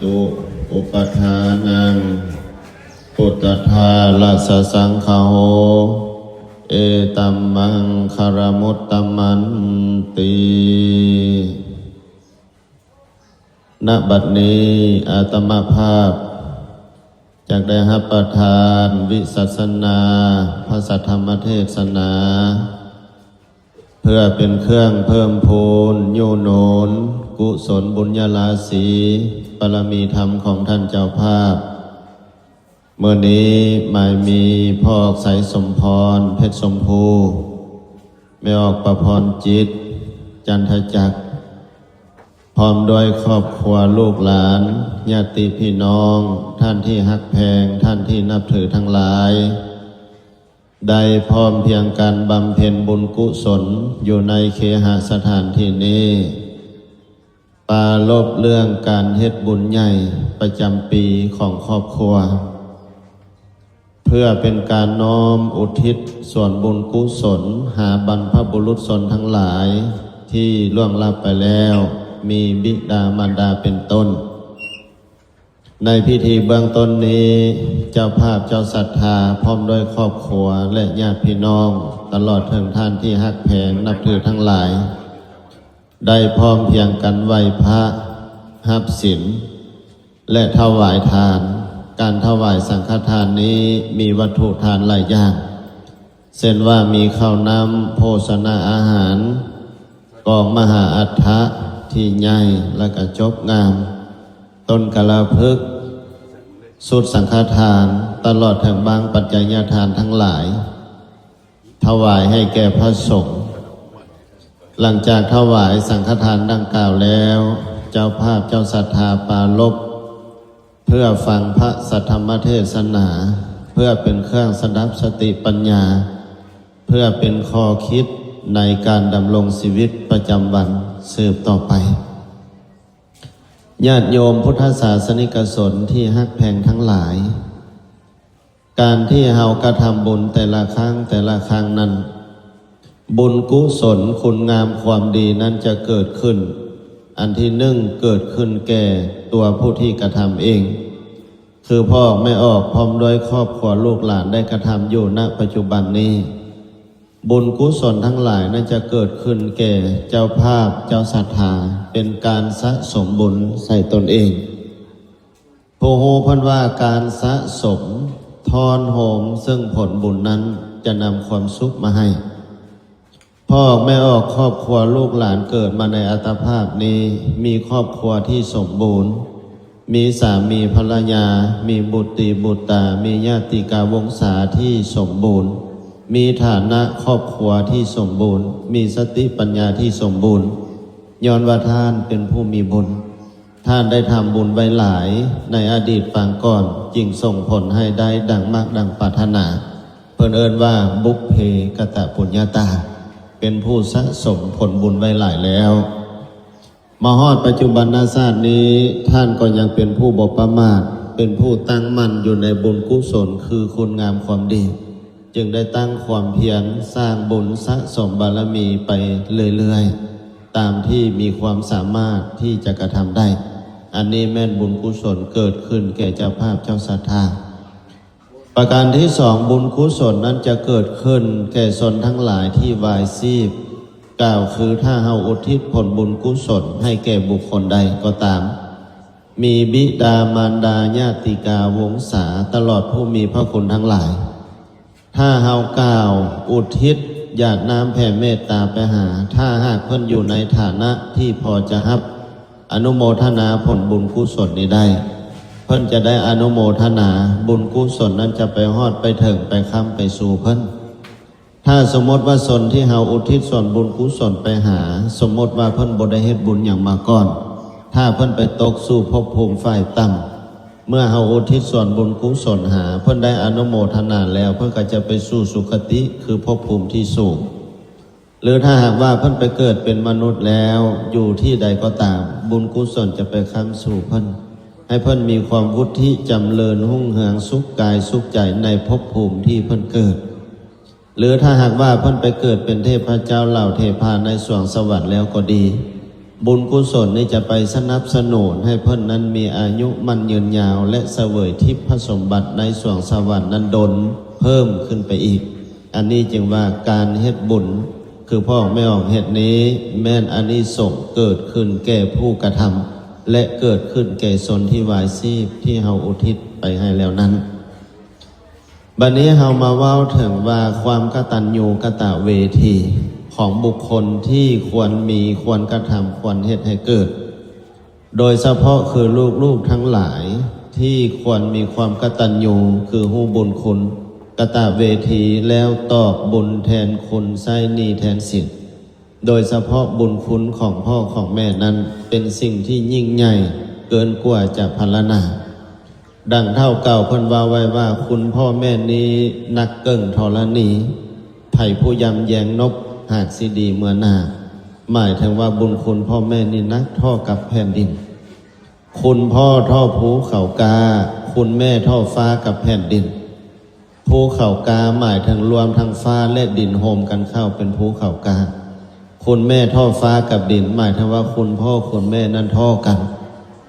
ตุ อุปทานัง ปุตตะทารัสสะสังคาโห เอตัมมังคารมุตตะมันติ ณ บัดนี้อาตมาภาพ จักได้รับประทานวิสัชนาพระสัทธรรมเทศนา เพื่อเป็นเครื่องเพิ่มพูนยูหนุนกุศลบุญญาราศีบารมีธรรมของท่านเจ้าภาพ เมื่อนี้หมายมีพ่อออกไสสมพร เพชรสมภู แม่ออกประพรจิต จันทจักร พร้อมด้วยครอบครัวลูกหลาน ญาติพี่น้อง ท่านที่ฮักแพง ท่านที่นับถือทั้งหลาย ได้พร้อมเพรียงกันบำเพ็ญบุญกุศลอยู่ในเคหสถานที่นี้ ปรารภเรื่องการเฮ็ดบุญใหญ่ประจำปีของครอบครัว เพื่อเป็นการน้อมอุทิศส่วนบุญกุศลหาบรรพบุรุษชนทั้งหลายที่ล่วงลับไปแล้ว มีบิดามารดาเป็นต้น ในพิธีเบื้องต้นนี้ เจ้าภาพเจ้าศรัทธาพร้อมด้วยครอบครัวและญาติพี่น้อง ตลอดถึงท่านที่ฮักแพงนับถือทั้งหลาย ได้พร้อมเพรียงกันไหว้พระ รับศีล และถวายทาน การถวายสังฆทานนี้มีวัตถุทานหลายอย่าง เช่นว่ามีข้าวน้ำโภชนาอาหาร กองมหาอัฐะที่ใหญ่และก็จบงาม ต้นกาลาพฤกษ์ ชุดสังฆทาน ตลอดถึงบางปัจจัยทานทั้งหลาย ถวายให้แก่พระสงฆ์ หลังจากถวายสังฆทานดังกล่าวแล้ว เจ้าภาพเจ้าศรัทธาปรารภ เพื่อฟังพระสัทธรรมเทศนา เพื่อเป็นเครื่องสดับสติปัญญา เพื่อเป็นข้อคิดในการดำรงชีวิตประจำวันสืบต่อไป ญาติโยมพุทธศาสนิกชนที่ฮักแพงทั้งหลาย การที่เฮากระทำบุญแต่ละครั้งแต่ละครั้งนั้น บุญกุศลคุณงามความดีนั้นจะเกิดขึ้น อันที่หนึ่งเกิดขึ้นแก่ตัวผู้ที่กระทำเอง คือพ่อแม่ออกพร้อมด้วยครอบครัวลูกหลานได้กระทำอยู่ ณ ปัจจุบันนี้ บุญกุศลทั้งหลายนั้นจะเกิดขึ้นแก่เจ้าภาพเจ้าศรัทธา เป็นการสะสมบุญใส่ตนเอง ผู้ฮู้เพิ่นว่าการสะสมทอนโฮมซึ่งผลบุญนั้นจะนำความสุขมาให้ พ่อแม่ออกครอบครัวลูกหลานเกิดมาในอัตภาพนี้ มีครอบครัวที่สมบูรณ์ มีสามีภรรยา มีบุตรีบุตรา มีญาติกาวงศาที่สมบูรณ์ มีฐานะครอบครัวที่สมบูรณ์ มีสติปัญญาที่สมบูรณ์ ย้อนว่าท่านเป็นผู้มีบุญ ท่านได้ทำบุญไว้หลายในอดีตปางก่อน จึงส่งผลให้ได้ดังมากดังปรารถนา เพิ่นเอิ้นว่าบุพเพกตปุญญาตา เป็นผู้สะสมผลบุญไว้หลายแล้ว มาฮอดปัจจุบันชาตินี้ ท่านก็ยังเป็นผู้บ่ประมาท เป็นผู้ตั้งมั่นอยู่ในบุญกุศล คือคุณงามความดี จึงได้ตั้งความเพียรสร้างบุญสะสมบารมีไปเรื่อยๆ ตามที่มีความสามารถที่จะกระทำได้ อันนี้แม่นบุญกุศลเกิดขึ้นแก่เจ้าภาพเจ้าศรัทธา ประการที่สอง บุญกุศลนั้นจะเกิดขึ้นแก่ชนทั้งหลายที่วายชีพ กล่าวคือถ้าเฮาอุทิศผลบุญกุศลให้แก่บุคคลใดก็ตาม มีบิดามารดาญาติกาวงศา ตลอดผู้มีพระคุณทั้งหลาย ถ้าเฮากล่าวอุทิศหยาดน้ำแผ่เมตตาไปหา ถ้าหากเพิ่นอยู่ในฐานะที่พอจะรับอนุโมทนาผลบุญกุศลนี้ได้ เพิ่นจะได้อนุโมทนา บุญกุศลนั้นจะไปฮอดไปถึงไปค้ำไปสู่เพิ่น ถ้าสมมติว่าชนที่เฮาอุทิศส่วนบุญกุศลไปหา สมมติว่าเพิ่นบ่ได้เฮ็ดบุญหยังมาก่อน ถ้าเพิ่นไปตกสู่ภพภูมิฝ่ายต่ำ เมื่อเฮาอุทิศส่วนบุญกุศลหา เพิ่นได้อนุโมทนาแล้ว เพิ่นก็จะไปสู่สุคติ คือภพภูมิที่สูง หรือถ้าหากว่าเพิ่นไปเกิดเป็นมนุษย์แล้ว อยู่ที่ใดก็ตาม บุญกุศลจะไปค้ำสู่เพิ่น ให้เพิ่นมีความวุฒิจำเริญรุ่งเรืองสุขกายสุขใจในภพภูมิที่เพิ่นเกิด หรือถ้าหากว่าเพิ่นไปเกิดเป็นเทพเจ้าเหล่าเทพาในสวงสวรรค์แล้วก็ดี ບຸນກຸສົນນີ້ຈະໄປສະໜັບສະໜູນໃຫ້ເພິ່ນນັ້ນມີອາຍຸໝັ້ນຍືນຍາວ ແລະ ສະເຫວີຍທິບພະສົມບັດໃນສວງສະຫວັນນັ້ນດົນເພີ່ມຂຶ້ນໄປອີກ. ອັນນີ້ຈຶ່ງວ່າການເຮັດບຸນ ຄືພໍ່ແມ່ອອກເຮັດນີ້ ແມ່ນອານິສົງເກີດຂຶ້ນແກ່ຜູ້ກະທຳ ແລະ ເກີດຂຶ້ນແກ່ຊົນທີ່ວາຍຊີບທີ່ເຮົາອຸທິດໄປໃຫ້ແລ້ວນັ້ນ. ບັດນີ້ເຮົາມາເວົ້າເຖິງວ່າຄວາມກະຕັນຍູກະຕະເວທີຂອງບຸກຄົນທີ່ຄວນມີ, ຄວນກະທຳ, ຄວນເຮັດໃຫ້ເກີດ. ໂດຍສະເພາະຄືລູກໆທັງຫຼາຍທີ່ຄວນມີຄວາມກະຕັນຍູ ຄືຮູ້ບຸນຄຸນ, ກະຕະເວທີ ແລ້ວຕອບບຸນແທນຄຸນ, ໃຊ້ໜີ້ແທນສິນ. ໂດຍສະເພາະບຸນຄຸນຂອງພໍ່ຂອງແມ່ນັ້ນເປັນສິ່ງທີ່ຍິ່ງໃຫຍ່ເກີນກວ່າຈະພັນລະນາ. ດັ່ງທ້າວເກົ່າເພິ່ນເວົ້າໄວ້ວ່າ ຄຸນພໍ່ແມ່ນີ້ໜັກເກິ່ງທໍລະນີ, ໃຜຜູ້ຢຳແຍງນົບຫາກຊິດີເມືອໜ້າ. ໝາຍເຖິງວ່າບຸນຄຸນພໍ່ແມ່ນີ້ໜັກທໍ່ກັບແຜ່ນດິນ. ຄຸນພໍ່ທໍ່ພູເຂົາກາ, ຄຸນແມ່ທໍ່ຟ້າກັບແຜ່ນດິນ. ພູເຂົາກາໝາຍເຖິງລວມທັງຟ້າ ແລະ ດິນໂຮມກັນເຂົ້າເປັນພູເຂົາກາ. ຄຸນແມ່ທໍ່ຟ້າກັບດິນ ໝາຍເຖິງວ່າຄຸນພໍ່ຄຸນແມ່ນັ້ນທໍ່ກັນ,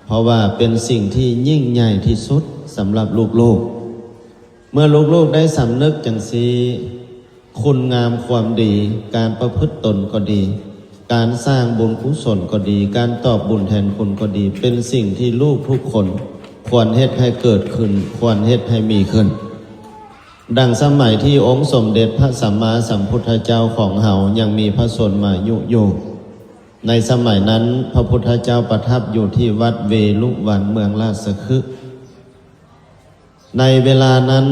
ເພາະວ່າເປັນສິ່ງທີ່ຍິ່ງໃຫຍ່ທີ່ສຸດສຳລັບລູກໆ. ເມື່ອລູກໆໄດ້ສຳນຶກຈັ່ງຊີ້, ຄຸນງາມຄວາມດີ, ການປະພຶດຕົນກໍດີ, ການສ້າງບຸນກຸສົນກໍດີ, ການຕອບບຸນແທນຄຸນກໍດີ, ເປັນສິ່ງທີ່ລູກທຸກຄົນຄວນເຮັດໃຫ້ເກີດຂຶ້ນ, ຄວນເຮັດໃຫ້ມີຂຶ້ນ. ດັ່ງສະໄໝທີ່ອົງສົມເດັດພະສຳມາສຳພຸດທະເຈົ້າຂອງເຮົາຍັງມີພະຊົນມາຍຸຢູ່, ໃນສະໄໝນັ້ນ ພະພຸດທະເຈົ້າປະທັບຢູ່ທີ່ວັດເວລຸວັນ ເມືອງລາຊະຄຶ. ໃນເວລານັ້ນ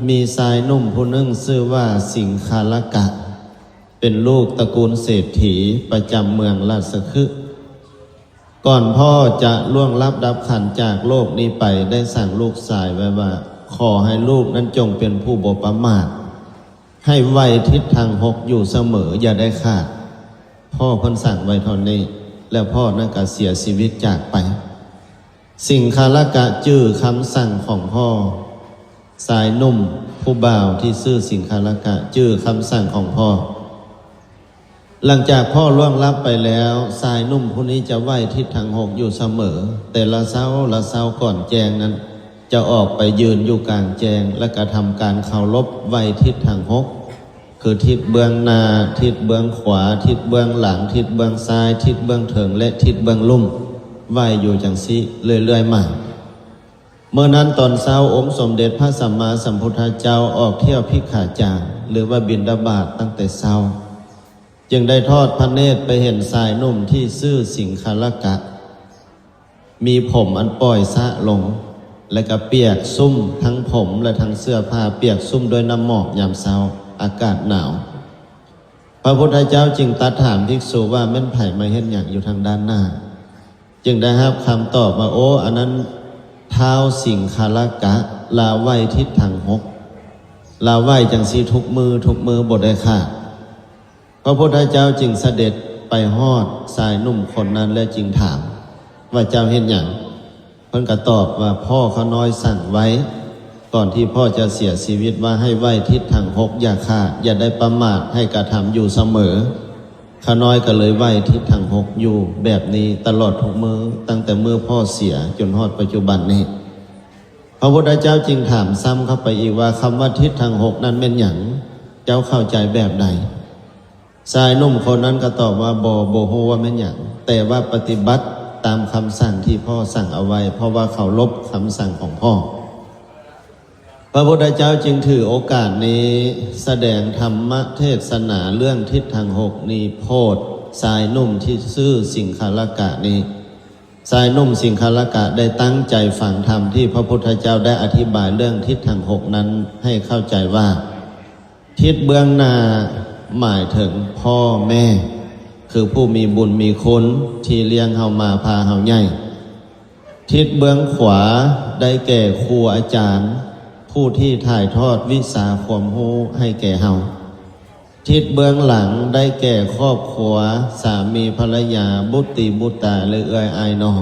ມີຊາຍໜຸ່ມຜູ້ໜຶ່ງຊື່ວ່າສິງຄາລະກະ, ເປັນລູກຕະກູນເສດຖີປະຈຳເມືອງລາຊະຄຶ. ກ່ອນພໍ່ຈະລ່ວງລັບດັບຂັນຈາກໂລກນີ້ໄປ ໄດ້ສັ່ງລູກຊາຍໄວ້ວ່າ ຂໍໃຫ້ລູກນັ້ນຈົ່ງເປັນຜູ້ບໍ່ປະໝາດ, ໃຫ້ໄຫວ້ທິດທັງຫົກຢູ່ສະເໝີ, ຢ່າໄດ້ຂາດ. ພໍ່ເພິ່ນສັ່ງໄວ້ເທົ່ານີ້ ແລ້ວພໍ່ນັ້ນກໍເສຍຊີວິດຈາກໄປ. ສິງຄາລະກະຈື່ຄຳສັ່ງຂອງພໍ່. ຊາຍໜຸ່ມຜູ້ບ່າວທີ່ຊື່ສິງຄາລະກະຈື່ຄຳສັ່ງຂອງພໍ່. ຫຼັງຈາກພໍ່ລ່ວງລັບໄປແລ້ວ, ຊາຍໜຸ່ມຜູ້ນີ້ຈະໄຫວ້ທິດທັງຫົກຢູ່ສະເໝີ. ແຕ່ລະເຊົ້າ, ລະເຊົ້າກ່ອນແຈ້ງນັ້ນ, ຈະອອກໄປຢືນຢູ່ກາງແຈ້ງ ແລະ ກະທຳການເຄົາລົບໄຫວ້ທິດທັງຫົກ. ຄືທິດເບື້ອງໜ້າ, ທິດເບື້ອງຂວາ, ທິດເບື້ອງຫຼັງ, ທິດເບື້ອງຊ້າຍ, ທິດເບື້ອງເທິງ ແລະ ທິດເບື້ອງລຸ່ມ, ໄຫວ້ຢູ່ຈັ່ງຊີ້ເລື້ອຍໆມາ. ມື້ນັ້ນຕອນເຊົ້າ, ອົງສົມເດັດພະສຳມາສຳພຸດທະເຈົ້າອອກທ່ຽວພິກຂາຈານ ຫຼືວ່າບິນທະບາດຕັ້ງແຕ່ເຊົ້າ, ຈຶ່ງໄດ້ທອດພະເນດໄປເຫັນຊາຍໜຸ່ມທີ່ຊື່ສິງຄາລະກະ ມີຜົມອັນປ່ອຍສະລົງ ແລະກະປຽກຊຸ່ມທັງຜົມ ແລະ ທັງເສື້ອຜ້າ, ປຽກຊຸ່ມດ້ວຍນ້ຳໝອກຍາມເຊົ້າ, ອາກາດໜາວ. ພະພຸດທະເຈົ້າຈຶ່ງຕັດຖາມພິກສຸວ່າ ແມ່ນໃຜມາເຮັດຫຍັງຢູ່ທາງດ້ານໜ້າ? ຈຶ່ງໄດ້ຮັບຄຳຕອບວ່າ ໂອ້ ອັນນັ້ນທ້າວສິງຄາລະກະ, ລາວໄຫວ້ທິດທັງຫົກ, ລາວໄຫວ້ຈັ່ງຊີ້ທຸກມື້, ທຸກມື້ບໍ່ໄດ້ຂາດ. ພະພຸດທະເຈົ້າຈຶ່ງສະເດັດໄປຮອດຊາຍໜຸ່ມຄົນນັ້ນ ແລະ ຈຶ່ງຖາມວ່າ ເຈົ້າເຮັດຫຍັງ? ເພິ່ນກໍຕອບວ່າ ພໍ່ຂ້ານ້ອຍສັ່ງໄວ້ ກ່ອນທີ່ພໍ່ຈະເສຍຊີວິດວ່າ ໃຫ້ໄຫວ້ທິດທັງຫົກ, ຢ່າຂາດ, ຢ່າໄດ້ປະໝາດ, ໃຫ້ກະທຳຢູ່ສະເໝີ. ຂ້ານ້ອຍກໍເລີຍໄຫວ້ທິດທັງຫົກຢູ່ແບບນີ້ຕະຫຼອດທຸກມື້, ຕັ້ງແຕ່ມື້ພໍ່ເສຍຈົນຮອດປັດຈຸບັນນີ້. ພະພຸດທະເຈົ້າຈຶ່ງຖາມຊ້ຳເຂົ້າໄປອີກວ່າ ຄຳວ່າທິດທັງຫົກນັ້ນແມ່ນຫຍັງ? ເຈົ້າເຂົ້າໃຈແບບໃດ? ຊາຍໜຸ່ມຄົນນັ້ນກໍຕອບວ່າ ບໍ່, ບໍ່ຮູ້ວ່າແມ່ນຫຍັງ, ແຕ່ວ່າປະຕິບັດຕາມຄຳສັ່ງທີ່ພໍ່ສັ່ງເອົາໄວ້, ເພາະວ່າເຄົາລົບຄຳສັ່ງຂອງພໍ່. ພະພຸດທະເຈົ້າຈຶ່ງຖືໂອກາດນີ້ສະແດງທຳມະເທດສະໜາເລື່ອງທິດທັງຫົກນີ້ໂຜດຊາຍໜຸ່ມທີ່ຊື່ສິງຄາລະກະນີ້. ຊາຍໜຸ່ມສິງຄາລະກະໄດ້ຕັ້ງໃຈຟັງທຳທີ່ພະພຸດທະເຈົ້າໄດ້ອະທິບາຍເລື່ອງທິດທັງຫົກນັ້ນໃຫ້ເຂົ້າໃຈວ່າ ທິດເບື້ອງໜ້າໝາຍເຖິງພໍ່ແມ່ ຄືຜູ້ມີບຸນມີຄຸນທີ່ລ້ຽງເຮົາມາ ພາເຮົາໃຫຍ່. ທິດເບື້ອງຂວາໄດ້ແກ່ຄູອາຈານ ຜູ້ທີ່ຖ່າຍທອດວິຊາຄວາມຮູ້ໃຫ້ແກ່ເຮົາ. ທິດເບື້ອງຫຼັງໄດ້ແກ່ຄອບຄົວ ສາມີພັນລະຍາ ບຸດຕີບຸດຕາ ແລະ ເອື້ອຍອ້າຍນ້ອງ.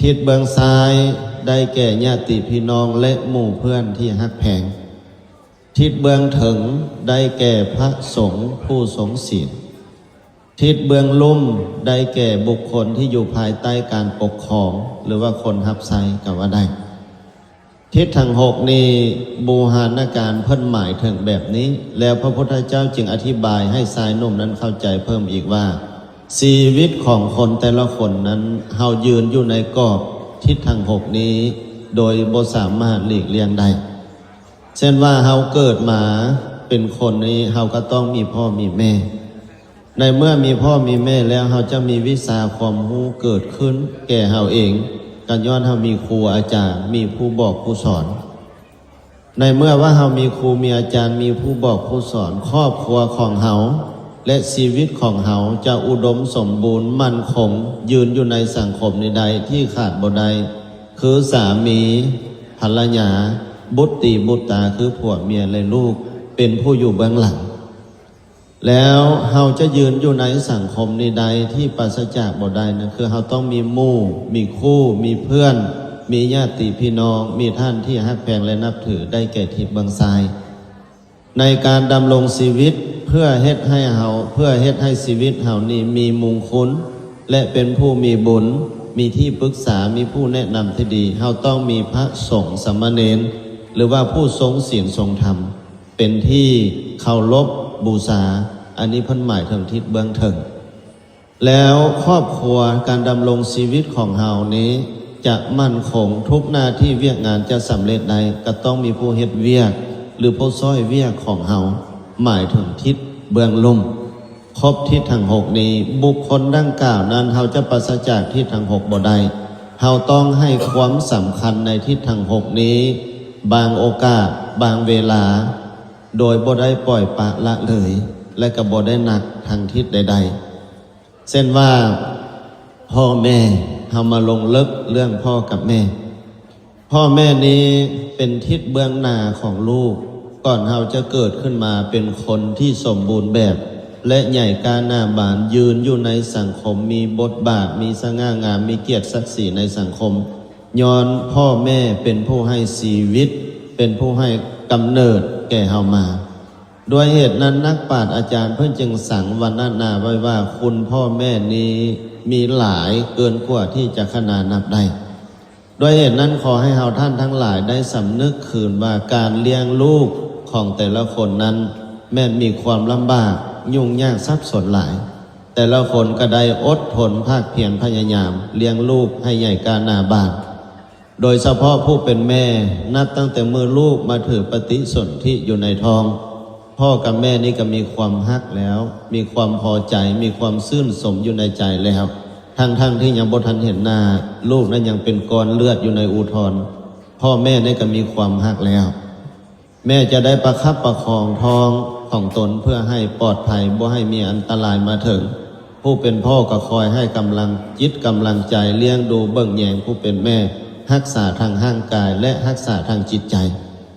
ທິດເບື້ອງຊ້າຍໄດ້ແກ່ຍາດຕິພີ່ນ້ອງ ແລະ ໝູ່ເພື່ອນທີ່ຮັກແພງ. ທິດເບື້ອງເທິງໄດ້ແກ່ພະສົງຜູ້ຊົງສິນ. ທິດເບື້ອງລຸ່ມໄດ້ແກ່ບຸກຄົນທີ່ຢູ່ພາຍໃຕ້ການປົກຄອງ ຫຼືວ່າຄົນຮັບໃຊ້ກໍວ່າໄດ້. ທິດທັງຫົກນີ້ບູຮານາການເພິ່ນໝາຍເຖິງແບບນີ້ ແລ້ວພະພຸດທະເຈົ້າຈຶ່ງອະທິບາຍໃຫ້ຊາຍໜຸ່ມນັ້ນເຂົ້າໃຈເພີ່ມອີກວ່າ ຊີວິດຂອງຄົນແຕ່ລະຄົນນັ້ນ ເຮົາຢືນຢູ່ໃນກອບທິດທັງຫົກນີ້ໂດຍບໍ່ສາມາດຫຼີກລ່ຽງໄດ້. ເຊັ່ນວ່າເຮົາເກີດມາເປັນຄົນນີ້ ເຮົາກໍຕ້ອງມີພໍ່ມີແມ່. ໃນເມື່ອມີພໍ່ມີແມ່ແລ້ວ ເຮົາຈະມີວິຊາຄວາມຮູ້ເກີດຂຶ້ນແກ່ເຮົາເອງ ກໍຍ້ອນເຮົາມີຄູອາຈານ ມີຜູ້ບອກຜູ້ສອນ. ໃນເມື່ອວ່າເຮົາມີຄູມີອາຈານ ມີຜູ້ບອກຜູ້ສອນ ຄອບຄົວຂອງເຮົາ ແລະ ຊີວິດຂອງເຮົາຈະອຸດົມສົມບູນໝັ້ນຄົງ ຢືນຢູ່ໃນສັງຄົມນີ້ໄດ້ ທີ່ຂາດບໍ່ໄດ້ ຄືສາມີ, ພັນລະຍາ, ບຸດຕີບຸດຕາ ຄືຜົວເມຍ ແລະ ລູກ ເປັນຜູ້ຢູ່ເບື້ອງຫຼັງ. ແລ້ວເຮົາຈະຢືນຢູ່ໃນສັງຄົມນີ້ໄດ້ທີ່ປາສະຈາກບໍ່ໄດ້ນັ້ນ ຄືເຮົາຕ້ອງມີໝູ່, ມີຄູ່, ມີເພື່ອນ, ມີຍາດຕິພີ່ນ້ອງ, ມີທ່ານທີ່ຮັກແພງ ແລະ ນັບຖື ໄດ້ແກ່ທິດເບື້ອງຊ້າຍ. ໃນການດຳລົງຊີວິດເພື່ອເຮັດໃຫ້ເຮົາ, ເພື່ອເຮັດໃຫ້ຊີວິດເຮົານີ້ມີມຸງຄຸນ ແລະ ເປັນຜູ້ມີບຸນ, ມີທີ່ປຶກສາ, ມີຜູ້ແນະນຳທີ່ດີ, ເຮົາຕ້ອງມີພະສົງສາມະເນນ ຫຼືວ່າຜູ້ຊົງສິນຊົງທຳ ເປັນທີ່ເຄົາລົບບູຊາ. ອັນນີ້ເພິ່ນໝາຍເຖິງທິດເບື້ອງເທິງ. ແລ້ວຄອບຄົວ ການດຳລົງຊີວິດຂອງເຮົານີ້ຈະໝັ້ນຄົງ, ທຸກໜ້າທີ່ວຽກງານຈະສຳເລັດໄດ້ ກໍຕ້ອງມີຜູ້ເຮັດວຽກ ຫຼື ຜູ້ຊ່ອຍວຽກຂອງເຮົາ ໝາຍເຖິງທິດເບື້ອງລຸ່ມ. ຄົບທິດທັງຫົກນີ້ ບຸກຄົນດັ່ງກ່າວນັ້ນ ເຮົາຈະປາສະຈາກທິດທັງຫົກບໍ່ໄດ້. ເຮົາຕ້ອງໃຫ້ຄວາມສຳຄັນໃນທິດທັງຫົກນີ້ ບາງໂອກາດ, ບາງເວລາ, ໂດຍບໍ່ໄດ້ປ່ອຍປະລະເລີຍ ແລະ ກໍບໍ່ໄດ້ໜັກທາງທິດໃດໆ. ເຊັ່ນວ່າ ພໍ່ແມ່, ເຮົາມາລົງເລິກເລື່ອງພໍ່ກັບແມ່. ພໍ່ແມ່ນີ້ເປັນທິດເບື້ອງໜ້າຂອງລູກ. ກ່ອນເຮົາຈະເກີດຂຶ້ນມາເປັນຄົນທີ່ສົມບູນແບບ ແລະ ໃຫຍ່ກ້າໜ້າບານ, ຢືນຢູ່ໃນສັງຄົມ, ມີບົດບາດ, ມີສະຫງ່າງາມ, ມີກຽດສັກສີໃນສັງຄົມ, ຍ້ອນພໍ່ແມ່ເປັນຜູ້ໃຫ້ຊີວິດ, ເປັນຜູ້ໃຫ້ກຳເນີດແກ່ເຮົາມາ. ດ້ວຍເຫດນັ້ນ ນັກປາດອາຈານເພິ່ນຈຶ່ງສັງວັນນະນາໄວ້ວ່າ ຄຸນພໍ່ແມ່ນີ້ມີຫຼາຍເກີນກວ່າທີ່ຈະຄະນານັບໄດ້. ດ້ວຍເຫດນັ້ນ ຂໍໃຫ້ເຮົາທ່ານທັງຫຼາຍໄດ້ສຳນຶກຄືນວ່າ ການລ້ຽງລູກຂອງແຕ່ລະຄົນນັ້ນ ແມ່ນມີຄວາມລຳບາກ, ຫຍຸ້ງຍາກ, ສັບສົນຫຼາຍ. ແຕ່ລະຄົນກໍໄດ້ອົດທົນພາກພຽນພະຍາຍາມລ້ຽງລູກໃຫ້ໃຫຍ່ກ້າໜ້າບານ. ໂດຍສະເພາະຜູ້ເປັນແມ່, ນັບຕັ້ງແຕ່ມື້ລູກມາຖືປະຕິສົນທິຢູ່ໃນທ້ອງ, ພໍ່ກັບແມ່ນີ້ກໍມີຄວາມຮັກແລ້ວ, ມີຄວາມພໍໃຈ, ມີຄວາມຊື່ນຊົມຢູ່ໃນໃຈແລ້ວ, ທັງໆທີ່ຍັງບໍ່ທັນເຫັນໜ້າ, ລູກນັ້ນຍັງເປັນກ້ອນເລືອດຢູ່ໃນອູທອນ, ພໍ່ແມ່ນີ້ກໍມີຄວາມຮັກແລ້ວ. ແມ່ຈະໄດ້ປະຄັບປະຄອງທ້ອງຂອງຕົນເພື່ອໃຫ້ປອດໄພ, ບໍ່ໃຫ້ມີອັນຕະລາຍມາເຖິງ. ຜູ້ເປັນພໍ່ກໍຄອຍໃຫ້ກຳລັງຈິດກຳລັງໃຈ, ລ້ຽງດູເບິ່ງແຍງຜູ້ເປັນແມ່, ຮັກສາທາງຮ່າງກາຍ ແລະ ຮັກສາທາງຈິດໃຈ,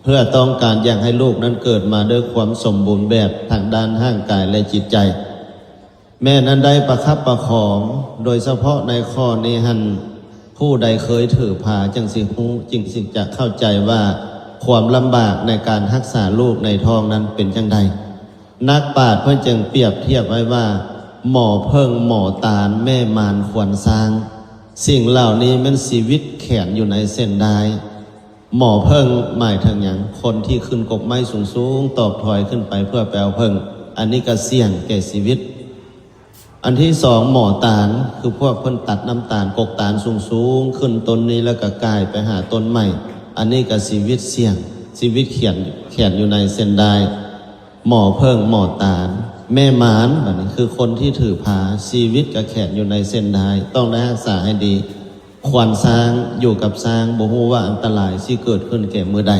ເພື່ອຕ້ອງການຢາກໃຫ້ລູກນັ້ນເກີດມາດ້ວຍຄວາມສົມບູນແບບທາງດ້ານຮ່າງກາຍ ແລະ ຈິດໃຈ. ແມ່ນັ້ນໄດ້ປະຄັບປະຄອງ, ໂດຍສະເພາະໃນຂໍ້ນີ້ຫັ້ນ, ຜູ້ໃດເຄີຍຖືພາຈຶ່ງຊິຮູ້, ຈຶ່ງຊິຈະເຂົ້າໃຈວ່າຄວາມລຳບາກໃນການຮັກສາລູກໃນທ້ອງນັ້ນເປັນຈັ່ງໃດ. ນັກປາດເພິ່ນຈຶ່ງປຽບທຽບໄວ້ວ່າ ໝໍເຜິ້ງ, ໝໍຕານ, ແມ່ມານ, ຄວານຊ້າງ, ສິ່ງເຫຼົ່ານີ້ແມ່ນຊີວິດແຂນຢູ່ໃນເສັ້ນດ້າຍ. ໝໍເຜິ້ງໝາຍເຖິງຫຍັງ? ຄົນທີ່ຂຶ້ນກົກໄມ້ສູງໆ ຕອກຖອຍຂຶ້ນໄປເພື່ອໄປເອົາເຜິ້ງ, ອັນນີ້ກໍສ່ຽງແກ່ຊີວິດ. ອັນທີສອງ ໝໍຕານ ຄືພວກເພິ່ນຕັດນ້ຳຕານ ກົກຕານສູງໆ ຂຶ້ນຕົ້ນນີ້ແລ້ວກໍກ່າຍໄປຫາຕົ້ນໃໝ່, ອັນນີ້ກໍຊີວິດສ່ຽງ, ຊີວິດຂຽນ, ຂຽນຢູ່ໃນເສັ້ນດ້າຍ. ໝໍເຜິ້ງ, ໝໍຕານ, ແມ່ມານ, ບັດນີ້ຄືຄົນທີ່ຖືພາ, ຊີວິດກໍແຂນຢູ່ໃນເສັ້ນດ້າຍ, ຕ້ອງໄດ້ຮັກສາໃຫ້ດີ. ຄວານຊ້າງ, ຢູ່ກັບຊ້າງ, ບໍ່ຮູ້ວ່າອັນຕະລາຍຊິເກີດຂຶ້ນແກ່ມື້ໃດ.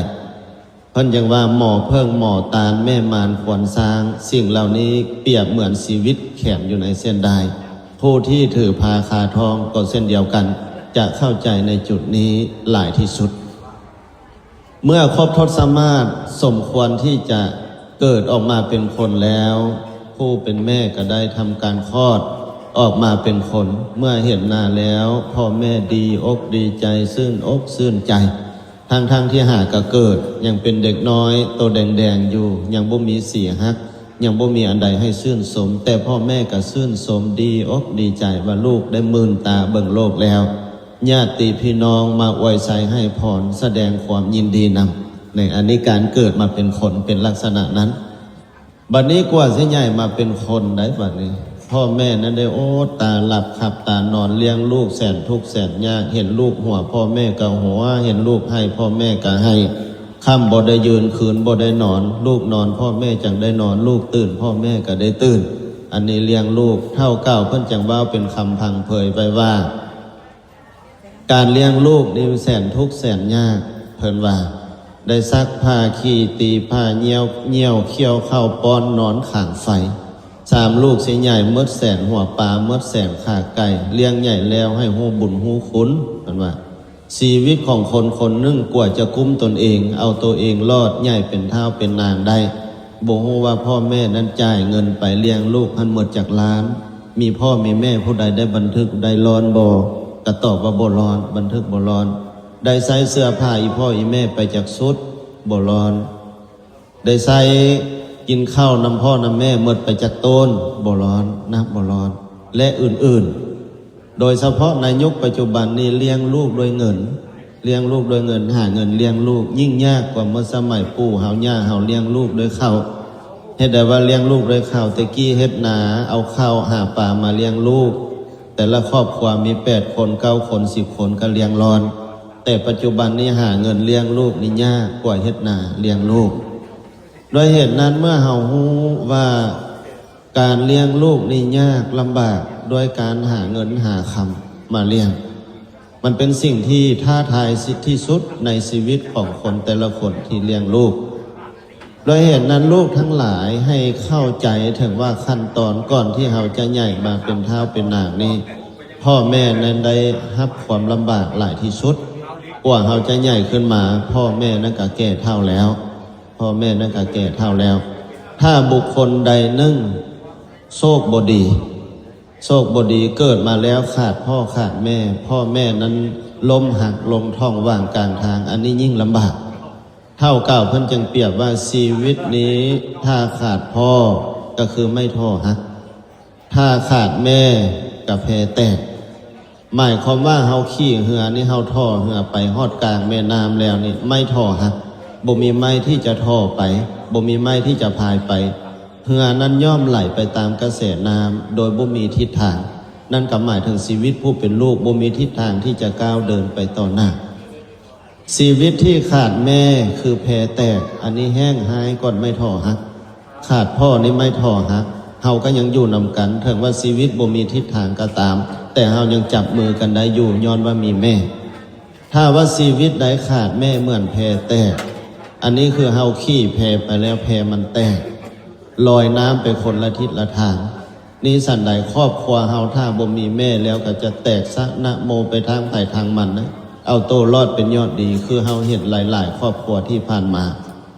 ເພິ່ນຈັ່ງວ່າ ໝໍເຜິ້ງ, ໝໍຕານ, ແມ່ມານ, ຄວານຊ້າງ, ສິ່ງເຫຼົ່ານີ້ປຽບເໝືອນຊີວິດແຂນຢູ່ໃນເສັ້ນດ້າຍ. ຜູ້ທີ່ຖືພາຄາທອງກໍເຊັ່ນດຽວກັນ, ຈະເຂົ້າໃຈໃນຈຸດນີ້ຫຼາຍທີ່ສຸດ. ເມື່ອຄົບທົດສະມາດສົມຄວນທີ່ຈະເກີດອອກມາເປັນຄົນແລ້ວ, ຜູ້ເປັນແມ່ກໍໄດ້ທຳການຄອດອອກມາເປັນຄົນ. ເມື່ອເຫັນໜ້າແລ້ວ, ພໍ່ແມ່ດີອົກດີໃຈ, ຊື່ນອົກຊື່ນໃຈ. ທັງໆທີ່ຫາກະເກີດຍັງເປັນເດັກນ້ອຍໂຕແດງໆຢູ່, ຍັງບໍ່ມີສີຮັກ ຍັງບໍ່ມີອັນໃດໃຫ້ຊື່ນຊົມ, ແຕ່ພໍ່ແມ່ກໍຊື່ນຊົມ ດີອົກດີໃຈວ່າລູກໄດ້ມື່ນຕາເບິ່ງໂລກແລ້ວ. ຍາດຕິພີ່ນ້ອງມາອວຍໄຊໃຫ້ພອນ, ສະແດງຄວາມຍິນດີນຳ. ໃນອັນນີ້ການເກີດມາເປັນຄົນເປັນລັກສະນະນັ້ນ. ບັດນີ້ກວ່າຊິໃຫຍ່ມາເປັນຄົນໄດ້ບັດນີ້, ພໍ່ແມ່ນັ້ນໄດ້ອົດຕາຫຼັບຂັບຕານອນ, ລ້ຽງລູກແສນທຸກແສນຍາກ, ເຫັນລູກຫົວ ພໍ່ແມ່ກໍຫົວ, ເຫັນລູກໄຫ້ ພໍ່ແມ່ກໍໄຫ້. ຄ່ຳບໍ່ໄດ້ຢືນ ຄືນບໍ່ໄດ້ນອນ, ລູກນອນ ພໍ່ແມ່ຈັ່ງໄດ້ນອນ, ລູກຕື່ນ ພໍ່ແມ່ກໍໄດ້ຕື່ນ. ອັນນີ້ລ້ຽງລູກ. ເຖົ້າເກົ່າເພິ່ນຈັ່ງເວົ້າເປັນຄຳພັງເຜີຍໄວ້ວ່າ ການລ້ຽງລູກນີ້ແສນທຸກແສນຍາກ, ເພິ່ນວ່າ ໄດ້ຊັກຜ້າ, ຂີ້, ຕີຜ້າ, ຍ່ຽວ, ຍ່ຽວ, ຂ້ຽວເຂົ້າ, ປ້ອນ, ນອນຂາງໄຟ. ສາມ ລູກຊິໃຫຍ່ໝົດແສນຫົວປາ, ໝົດແສນຂາໄກ່, ລ້ຽງໃຫຍ່ແລ້ວໃຫ້ຮູ້ບຸນຮູ້ຄຸນ, ເພິ່ນວ່າ. ຊີວິດຂອງຄົນຄົນໜຶ່ງກວ່າຈະກຸ້ມຕົນເອງ, ເອົາຕົວເອງລອດ, ໃຫຍ່ເປັນທ້າວເປັນນາງໄດ້, ບໍ່ຮູ້ວ່າພໍ່ແມ່ນັ້ນຈ່າຍເງິນໄປລ້ຽງລູກຫັ້ນໝົດຈັກລ້ານ. ມີພໍ່ມີແມ່ຜູ້ໃດໄດ້ບັນທຶກໄດ້ລອນບໍ່? ກໍຕອບວ່າບໍ່ລອນ, ບັນທຶກບໍ່ລອນ. ໄດ້ໃສ່ເສື້ອຜ້າອີ່ພໍ່ອີ່ແມ່ໄປຈັກຊຸດ? ບໍ່ລອນ. ໄດ້ໃສ່ກິນເຂົ້ານຳພໍ່ນຳແມ່ໝົດໄປຈັກໂຕນ? ບໍ່ລອນ, ນັບບໍ່ລອນ ແລະ ອື່ນໆ. ໂດຍສະເພາະໃນຍຸກປັດຈຸບັນນີ້ ລ້ຽງລູກດ້ວຍເງິນ, ລ້ຽງລູກດ້ວຍເງິນ, ຫາເງິນລ້ຽງລູກ ຍິ່ງຍາກກວ່າເມື່ອສະໄໝປູ່ເຮົາ ຍ່າເຮົາລ້ຽງລູກດ້ວຍເຂົ້າ. ເຮັດໃດວ່າລ້ຽງລູກດ້ວຍເຂົ້າ? ແຕ່ກີ້ເຮັດນາ ເອົາເຂົ້າຫາປາມາລ້ຽງລູກ, ແຕ່ລະຄອບຄົວມີແປດຄົນ, ເກົ້າຄົນ, ສິບຄົນ ກໍລ້ຽງລອນ. ແຕ່ປັດຈຸບັນນີ້ຫາເງິນລ້ຽງລູກນີ້ຍາກກວ່າເຮັດນາລ້ຽງລູກ. ດ້ວຍເຫດນັ້ນ ເມື່ອເຮົາຮູ້ວ່າການລ້ຽງລູກນີ້ຍາກລຳບາກດ້ວຍການຫາເງິນຫາຄຳມາລ້ຽງ, ມັນເປັນສິ່ງທີ່ທ້າທາຍທີ່ສຸດໃນຊີວິດຂອງຄົນແຕ່ລະຄົນທີ່ລ້ຽງລູກ. ດ້ວຍເຫດນັ້ນ ລູກທັງຫຼາຍໃຫ້ເຂົ້າໃຈເຖິງວ່າຂັ້ນຕອນກ່ອນທີ່ເຮົາຈະໃຫຍ່ມາເປັນທ້າວເປັນນາງນີ້ ພໍ່ແມ່ນັ້ນໄດ້ຮັບຄວາມລຳບາກຫຼາຍທີ່ສຸດ. ກວ່າເຮົາຈະໃຫຍ່ຂຶ້ນມາ ພໍ່ແມ່ນັ້ນກໍແກ່ເຖົ້າແລ້ວ, ພໍ່ແມ່ນັ້ນກໍແກ່ເຖົ້າແລ້ວ. ຖ້າບຸກຄົນໃດໜຶ່ງໂຊກບໍ່ດີ, ໂຊກບໍ່ດີ ເກີດມາແລ້ວຂາດພໍ່ຂາດແມ່, ພໍ່ແມ່ນັ້ນລົ້ມຫັກລົງທ້ອງຫວ່າງກາງທາງ, ອັນນີ້ຍິ່ງລຳບາກ. ເຖົ້າເກົ່າເພິ່ນຈຶ່ງປຽບວ່າ ຊີວິດນີ້ຖ້າຂາດພໍ່ກໍຄືໄມ້ທໍ່ຫັກ, ຖ້າຂາດແມ່ກໍແພແຕກ. ໝາຍຄວາມວ່າເຮົາຂີ່ເຮືອນີ້ ເຮົາທໍ່ເຮືອໄປຮອດກາງແມ່ນ້ຳແລ້ວນີ້ ໄມ້ທໍ່ຫັກ, ບໍ່ມີໄມ້ທີ່ຈະທໍ່ໄປ, ບໍ່ມີໄມ້ທີ່ຈະພາຍໄປ, ເຮືອນັ້ນຍ່ອມໄຫຼໄປຕາມກະແສນ້ຳໂດຍບໍ່ມີທິດທາງ. ນັ້ນກໍໝາຍເຖິງຊີວິດຜູ້ເປັນລູກ ບໍ່ມີທິດທາງທີ່ຈະກ້າວເດີນໄປຕໍ່ໜ້າ. ຊີວິດທີ່ຂາດແມ່ຄືແພແຕກ, ອັນນີ້ແຫ້ງຮ້າຍກ່ອນໄມ້ທໍ່ຫັກ. ຂາດພໍ່ນີ້ໄມ້ທໍ່ຫັກ, ເຮົາກໍຍັງຢູ່ນຳກັນ, ເຖິງວ່າຊີວິດບໍ່ມີທິດທາງກໍຕາມ, ແຕ່ເຮົາຍັງຈັບມືກັນໄດ້ຢູ່, ຍ້ອນວ່າມີແມ່. ຖ້າວ່າຊີວິດໃດຂາດແມ່ເໝືອນແພແຕກ, ອັນນີ້ຄືເຮົາຂີ່ແພໄປແລ້ວ ແພມັນແຕກ, ລອຍນ້ຳໄປຄົນລະທິດລະທາງ. ນີ້ສັນໃດ ຄອບຄົວເຮົາຖ້າບໍ່ມີແມ່ແລ້ວກໍຈະແຕກສະນະໂມໄປທາງໃຜທາງມັນນະ, ເອົາໂຕລອດເປັນຍອດດີ, ຄືເຮົາເຫັນຫຼາຍໆຄອບຄົວທີ່ຜ່ານມາ.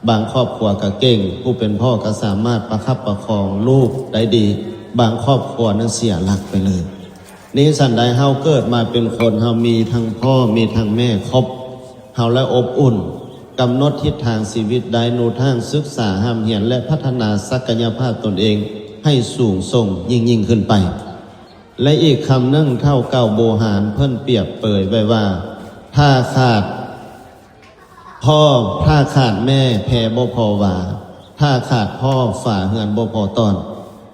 ບາງຄອບຄົວກໍເກັ່ງ, ຜູ້ເປັນພໍ່ກໍສາມາດປະຄັບປະຄອງລູກໄດ້ດີ, ບາງຄອບຄົວນັ້ນເສຍຫຼັກໄປເລີຍ. ນີ້ສັນໃດ ເຮົາເກີດມາເປັນຄົນ, ເຮົາມີທັງພໍ່ ມີທັງແມ່ຄົບ, ເຮົາລະອົບອຸ່ນ, ກຳນົດທິດທາງຊີວິດໄດ້, ນູທາງສຶກສາ, ຮ່ຳຮຽນ ແລະ ພັດທະນາສັກກະຍະພາບຕົນເອງໃຫ້ສູງສົ່ງຍິ່ງໆຂຶ້ນໄປ. ແລະ ອີກຄຳໜຶ່ງ ເຖົ້າເກົ່າບູຮານເພິ່ນປຽບເປີຍໄວ້ວ່າ ຖ້າຂາດພໍ່, ຖ້າຂາດແມ່ແພບໍ່ພໍວາ, ຖ້າຂາດພໍ່ຝາເຮືອນບໍ່ພໍຕອນ.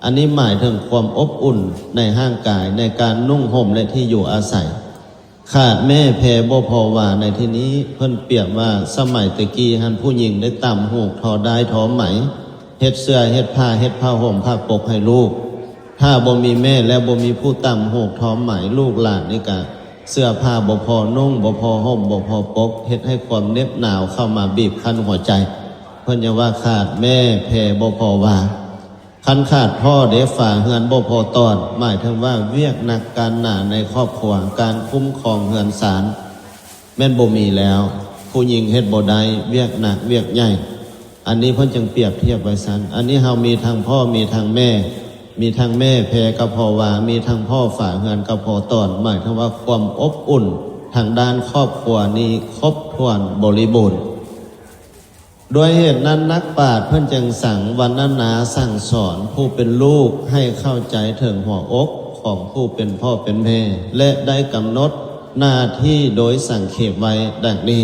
ອັນນີ້ໝາຍເຖິງຄວາມອົບອຸ່ນໃນຮ່າງກາຍ, ໃນການນຸ່ງຫົ່ມ ແລະ ທີ່ຢູ່ອາໄສ. ຂາດແມ່ແພບໍ່ພໍວາໃນທີ່ນີ້ ເພິ່ນປຽບວ່າສະໄໝແຕ່ກີ້ຫັ້ນ ຜູ້ຍິງໄດ້ຕ່ຳຫູກ ທໍ້ດ້າຍ ທໍ້ໄໝ, ເຮັດເສື້ອ ເຮັດຜ້າ ເຮັດຜ້າຫົ່ມ ຜ້າປົກໃຫ້ລູກ. ຖ້າບໍ່ມີແມ່ແລ້ວ ບໍ່ມີຜູ້ຕ່ຳຫູກ ທໍ້ໄໝ, ລູກຫຼານນີ້ກະເສື້ອຜ້າບໍ່ພໍນຸ່ງ ບໍ່ພໍຫົ່ມ ບໍ່ພໍປົກ, ເຮັດໃຫ້ຄວາມເໜັບໜາວເຂົ້າມາບີບຄັ້ນຫົວໃຈ. ເພິ່ນຍັງວ່າຂາດແມ່ແພບໍ່ພໍວາ. ຄັນຂາດພໍ່ເດ ຝາເຮືອນບໍ່ພໍຕອນ, ໝາຍເຖິງວ່າວຽກໜັກການໜາໃນຄອບຄົວ, ການຄຸ້ມຄອງເຮືອນຊານແມ່ນບໍ່ມີແລ້ວ, ຜູ້ຍິງເຮັດບໍ່ໄດ້, ວຽກໜັກວຽກໃຫຍ່. ອັນນີ້ເພິ່ນຈຶ່ງປຽບທຽບໄວ້ຊັ້ນ. ອັນນີ້ເຮົາມີທັງພໍ່, ມີທັງແມ່, ມີທັງແມ່ແພກໍພໍວາ, ມີທັງພໍ່ຝາເຮືອນກໍພໍຕອນ, ໝາຍເຖິງວ່າຄວາມອົບອຸ່ນທາງດ້ານຄອບຄົວນີ້ຄົບຖ້ວນບໍລິບູນ. ດ້ວຍເຫດນັ້ນ ນັກປາດເພິ່ນຈຶ່ງສັງວັນນະນາສັ່ງສອນຜູ້ເປັນລູກໃຫ້ເຂົ້າໃຈເຖິງຫົວອົກຂອງຜູ້ເປັນພໍ່ເປັນແມ່ ແລະ ໄດ້ກຳນົດໜ້າທີ່ໂດຍສັງເຂບໄວ້ດັ່ງນີ້.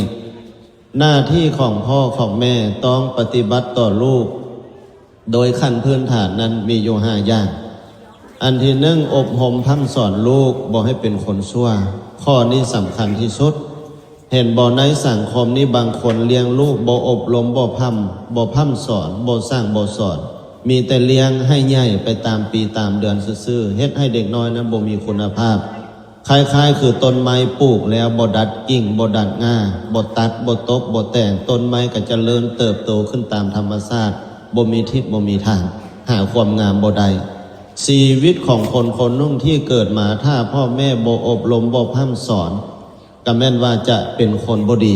ໜ້າທີ່ຂອງພໍ່ຂອງແມ່ຕ້ອງປະຕິບັດຕໍ່ລູກ ໂດຍຂັ້ນພື້ນຖານນັ້ນມີຢູ່ຫ້າຢ່າງ. ອັນທີໜຶ່ງ ອົບຮົມພ້ຳສອນລູກບໍ່ໃຫ້ເປັນຄົນຊົ່ວ. ຂໍ້ນີ້ສຳຄັນທີ່ສຸດ. ເຫັນບໍ່ ໃນສັງຄົມນີ້ ບາງຄົນລ້ຽງລູກບໍ່ອົບຮົມ ບໍ່ພ້ຳ ບໍ່ພ້ຳສອນ ບໍ່ສັ່ງບໍ່ສອນ, ມີແຕ່ລ້ຽງໃຫ້ໃຫຍ່ໄປຕາມປີຕາມເດືອນຊື່ໆ ເຮັດໃຫ້ເດັກນ້ອຍນັ້ນບໍ່ມີຄຸນນະພາບ. ຄ້າຍໆຄືຕົ້ນໄມ້ ປູກແລ້ວບໍ່ດັດກິ່ງ ບໍ່ດັດງ່າ ບໍ່ຕັດ ບໍ່ຕົບ ບໍ່ແຕ່ງ, ຕົ້ນໄມ້ກໍຈະເລີນເຕີບໂຕຂຶ້ນຕາມທຳມະຊາດ, ບໍ່ມີທິດ ບໍ່ມີທາງ, ຫາຄວາມງາມບໍ່ໄດ້. ຊີວິດຂອງຄົນຄົນໜຶ່ງທີ່ເກີດມາ ຖ້າພໍ່ແມ່ບໍ່ອົບຮົມ ບໍ່ພ້ຳສອນ ກໍແມ່ນວ່າຈະເປັນຄົນບໍ່ດີ.